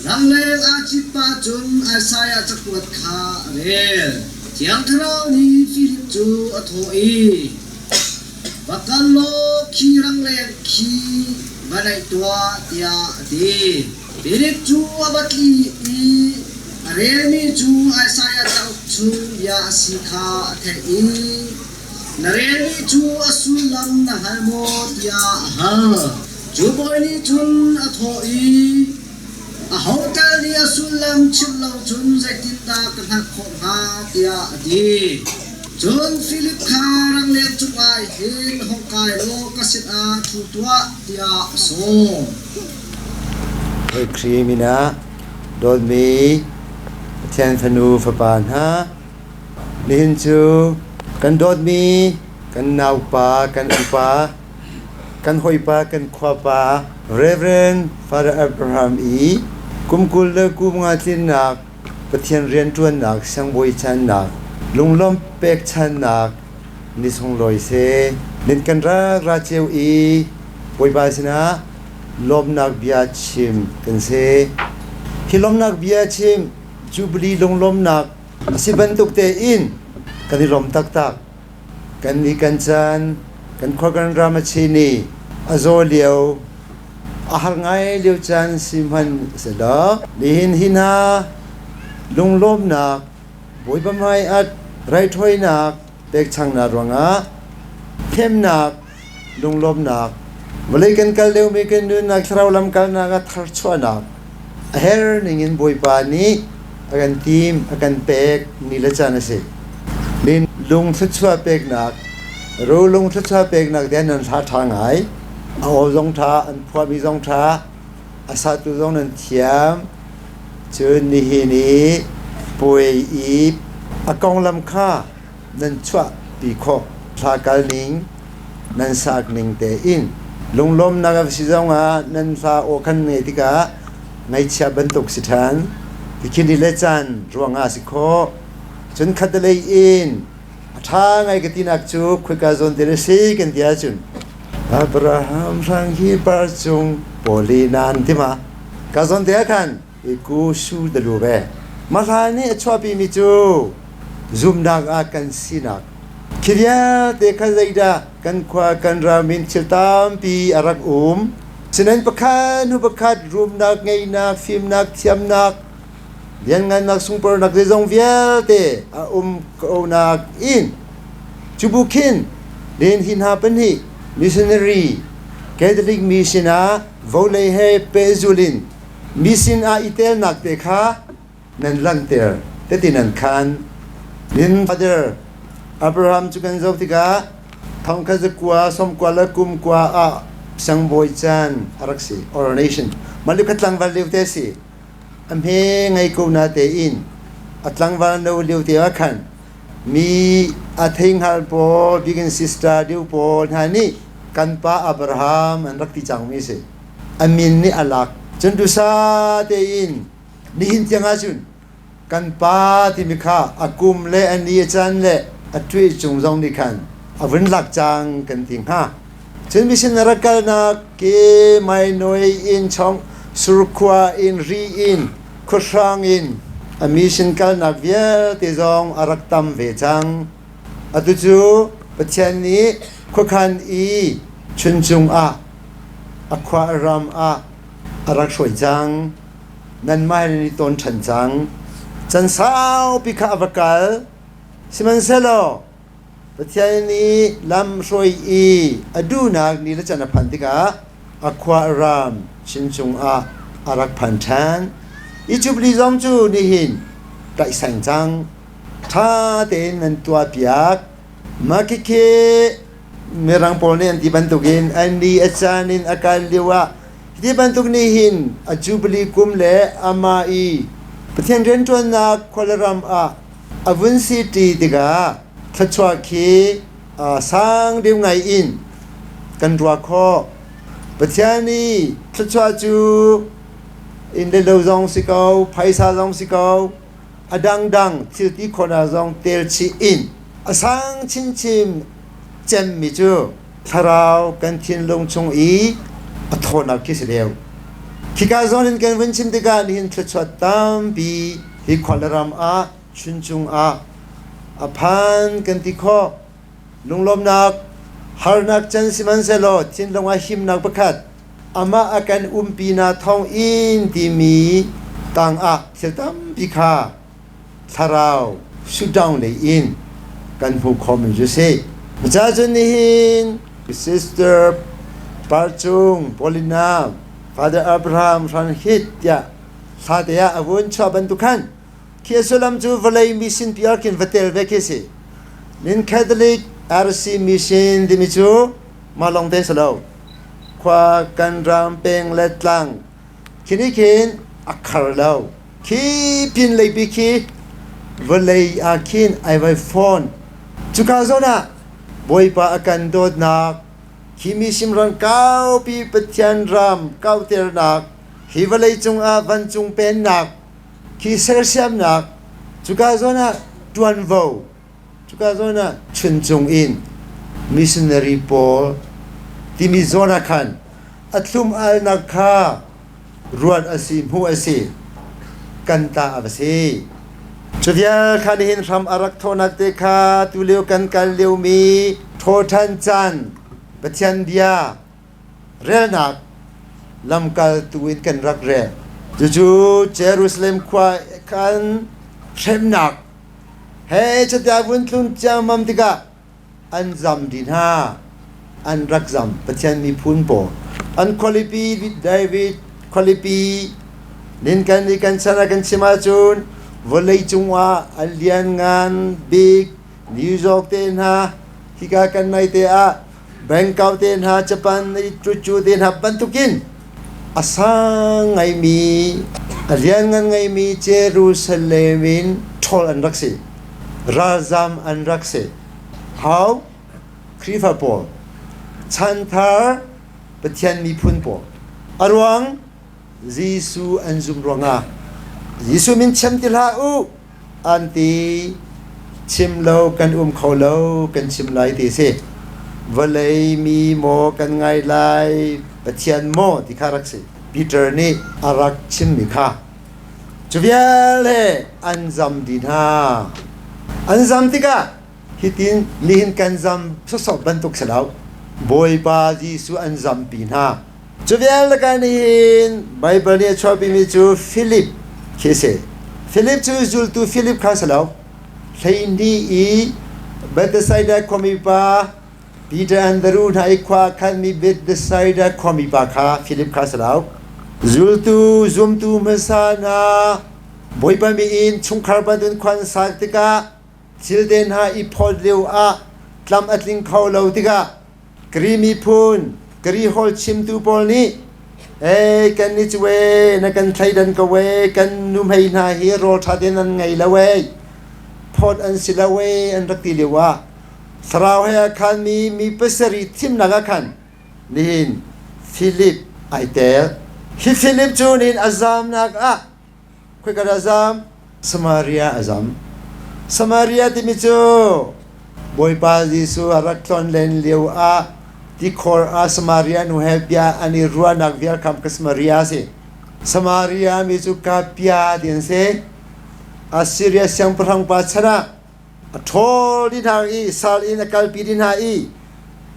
Rangleng aa cit pah cun Isaiah cakuat kha a rel. Thiang Thlarau nih Filip cu a thawh i, Va kal law khi rangleng khi va naih tuah, tiah a ti. Filip cu a va tli i a relmi cu Isaiah cauk chung bia a si kha a theih i, Na relmi cu a sullam na hngal maw? tiah a hal. Cu bawi nih cun a thawh i, Aho tal nih a sullam chimh lo cun zeitindah ka hngalh khawh hnga? tiah a ti. Cun Filip kha rangleng cungah hin hung kai law ka sinah ṭhu tuah, tiah a sawm. Khrih min ah dawtmi Pathian fanu fapa hna, nihin cu kan dawtmi kan naupa, kan upa, kan hawipa, kan khuapa Reverend Father Abraham i kum 25 tlinnak Pathian rianṭuannak siangbawi cannak lunglawmh pekchannak ni sunglawi seh. Nan kan rak ra cio i Bawipa sinah lawmhnak bia chim kan si. Hi lawmhnak bia chim Jubilee lunglawmhnak a si bantuk tein kan i lawm taktak. Kan ni kan caan, kan khua kan ram a chin i a zaw lio, a har ngai lio caan si hmanh sehlaw nihin hi hna lunglawmhnak, Bawipa hmai ah raithawinak pekchangnak ruangah themnak, lunglawmhnak, vawlei kan kal liomi kan nunnak thlarau lam kalnak ah tharchuahnak a her ningin Bawipa nih a kan tim, a kan pek ni le caan a si. Lin lung thluachuah peknak, rolung thluachuah peknak den nan hla ṭha ngai. A aw zong ṭha, an phuahmi zong ṭha, a satu zong nan thiam. Cun nihin i puai i a konglam kha nan chuahpi khawh. Thla kal ning, nan sak ning tein lunglawmnak a si zongah nan hla aw khan ngaih tikah ngaihchia bantuk si ṭhan. Tikhin ni le caan ruangah a si khawh. Cun khatalei in a ṭha ngai ka tinak cu khoika zawn te na si kan ti ahcun Abraham hrang hi par cung pawli nan ti ma ka zawn te ah khan Iku su dalu ve. Mahla nih a chuahpimi cu zumnak ah kan sinak. Khi vialte kha zeidah kan khua kan ram in thil tampi a rak um. Sinain pakhat hnu pakhat rumnak, ngeihnak, fimnak, thiamnak, lianngannak, sungparnak zeizong vialte a um konak in cu bu khin len hi hna pahnih missionary Catholic mi sinah vawlei he pehzul in Mi sinah i telnak te kha nan langhter tete nan khan. Nin father Abraham cu kan zoh tikah thongkhat zakua sawmkua le kumkua ah siangbawi caan a rak si ordination mah lio kha tlangval lio te a si a hme ngei ko na tein a tlangval no lio te ah khan mi a thei hngal pawl bikin sister deu pawl hna nih kan pa Abraham an rak ti cangmi a si A min nih a lak. Cun dusa tein nihin tiang ahcun kan pa timi kha a kum le a ni a caan le a ṭuih cung zong nih khan a vun lak cang kan ti hnga. Cun mission a rak kalnak ke Mainoi in chong Surkhua in Ri in Khuahrang in a mission kalnak vialte zong a rak tam ve cang. Atu cu Pathian nih khuakhan i chuncung ah A khua ram ah a rak hruai cang. Nanmah he nan i tawn ṭhan cang. Can saupi kha a va kal. Sihmanhsehlaw Pathian nih lam hruai i a duhnak ni le can a phanh tikah a khua ram chincung ah a rak phan ṭhan. Egypt zong cu nihin tlaihseng cang. Ṭha tein nan tuahpiak. Mah khikhi Mirang pawl nih an ti bantukin an ni a caan in a kal lio ah hi bantuk nih hin a Jubilee kum le amah i Pathian rianṭuannak khuaram ah a vun si ṭi tikah thluachuah khi sang deuh ngai in kan ruah khawh. Pathian i thluachuah cu inn le lo zong si ko, phaisa zong si ko, a dangdang thil ti khawhnak zong tel chih in a sang chinchin cemmi cu thlarau kan thinlung chung i a thawnak khi si deuh. Khika zawn in kan vun chim tikah nihin thluachuah tampi hi khua le ram ah chuncung ah a phan kan ti khawh. Lunglawmnak, harnak can sihmanhsehlaw thinlung ah himnak pakhat amah a kan umpinak thawng in timi tangah thil tampi kha thlarau shutdown lei in kan hmu khomi cu si. Cucaah nihin Sister Parcung Paulina Father Abraham Hran Hit tiah thla te ah a vun chuah bantuk khan khi a sullam cu vawlei mission pi khin va tel ve khi si. Nin Catholic RC mission timi cu mah lawng te si lo. Khua kan ram peng le tlang khi nih khin a khar lo. Khi pin leipi khi vawlei ah khin ai vai fawn. Cuka zawn ah Bawipa a kan dawtnak, khi mi simran kaupi Pathian ram kauternak, hi vawlei cungah vancung pennak, khi sersiamnak, cuka zawn ah ṭuanvo, cuka zawn ah chuncung in missionary pawl timi zawn ah khan a thlum alnak kha ruat a si, hmuh a si, kan ta a va si. Cu vial kha nihin hram a rak thawhnak te kha tulio kan kal liomi thawṭhan caan Pathian bia relnak lamkaltu in kan rak rel. Cucu Jerusalem khua khan hremnak he cutia vun tlun ciammam tikah an zam dih hna. An rak zam. Pathian miphun pawl. An khualipi David khualipi nin kan i kan chan ah kan chim ahcun vawlei cungah a lianngan bik New York te hna hika kan nai te ah Bangkok te hna Japan cucu te hna bantukin a sang ngaimi a lianngan ngaimi Jerusalem in ṭhawl an rak si. Ralzam an rak si. How? Khrihfa pawl. Chanthar Pathian miphun pawl. A ruang Jesuh an zum ruangah Jesuh min chim ti hlah u an ti. Chim lo kan um kho lo kan chim lai ti si. Vawlei mi maw kan ngai lai Pathian maw ti kha rak si. Peter nih a rak chimmi kha. Cu vialte an zam dih hna. An zam tikah hitin nihin kan zam sawsawh bantuk si lo. Bawipa Jesuh an zampi hna. Cu vialte kan nihin Baibal nih a chuahpimi cu Philip khi a si. Philip cu zultu Philip kha si lo. 12 i Bethsaida khuami pa Peter Andrew hna i khua a khanmi Bethsaida khuami pa kha Philip kha a si lo. Zultu zumtu hmasa hna Bawipa mi in chungkhar bantukin khua an sak tikah thil te hna i phawt lio ah tlam a tling kho lo tikah Kri miphun Kri holh chimtu pawl nih Ei kan ni cu e na kan thleidan ko e kan nuhmei hna hi rawl ṭha tein an ngei lo e phawt an si lo e an rak ti lio ah Thlarau he a khanmi mi pasarih thimnak ah khan nihin Philip ai tel. Hi Philip cu nihin a zamnak ah khoika dah a zam? Samaria a zam. Samaria timi cu Bawipa Jesuh a rak tlonlen lio ah tikhor ah Samaria nu he bia an i ruahnak vial kha ka Samaria a si. Samaria mi cu kapia ti an si. Assyria siangpahrang pa chan ah A ṭhawl dih hna i sal in a kalpi dih hna i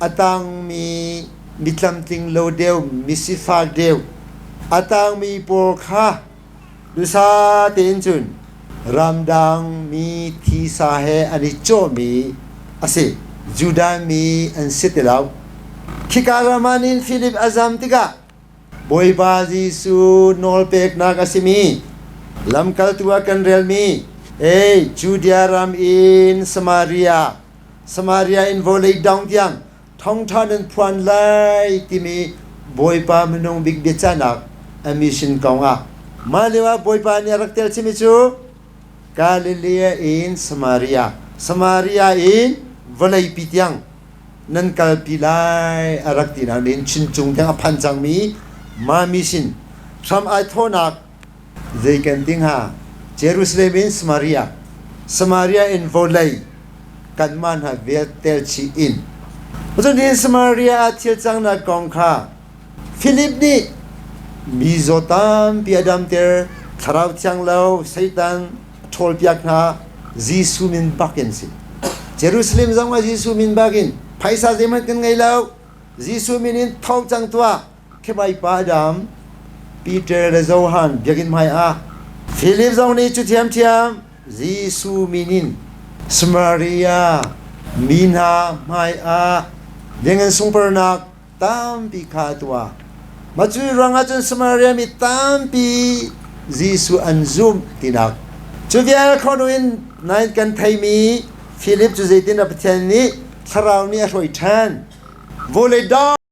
a tangmi mi tlamtling lo deuh, mi sifak deuh, a tangmi pawl kha duhsah tein cun ramdang mi thisa he an i cawhmi a si. Judah mi an si ti lo. Khika ram ah nin Filip a zam tikah Bawipa Jesuh nawlpeknak a simi lamkaltu ah kan relmi Ei Judea ram in Samaria, Samaria in vawlei dong tiang thawngṭha nan phuan lai timi Bawipa minung bik biacahnak a mission kong ah mah lio ah Bawipa nih a rak tel chimi cu Galilee in Samaria, Samaria in vawleipi tiang nan kalpi lai a rak ti nain chincung tiang a phan cangmi mami sin hram ai thawhnak zei kan ti hnga Jerusalem in Samaria Samaria in vawlei kanmah hna vel tel chih in cun Samaria ah thil cangnak kong kha Philip nih. Mi zaw tampi a damter, thlarau thiang lo, Satan a ṭhawlpiak hna, Jesuh min bak in si. Jerusalem zong ah Jesuh min bak in phaisa zeihmanh kan ngei lo. Jesuh min in tho cang tuah. Khibai pa Adam, Peter le Johan biakinn hmai ah Philip zong nih cu thiamthiam Jesuh min in Samaria mi hna hmai ah lianngan sungparnak tampi kha a tuah. Mah cu ruangah cun Samaria mi tampi Jesuh an zumh tinak. Cu vial khonu in nain kan theimi Philip cu zeitindah Pathian nih Thlarau nih a hruai ṭhan? Vawlei dong.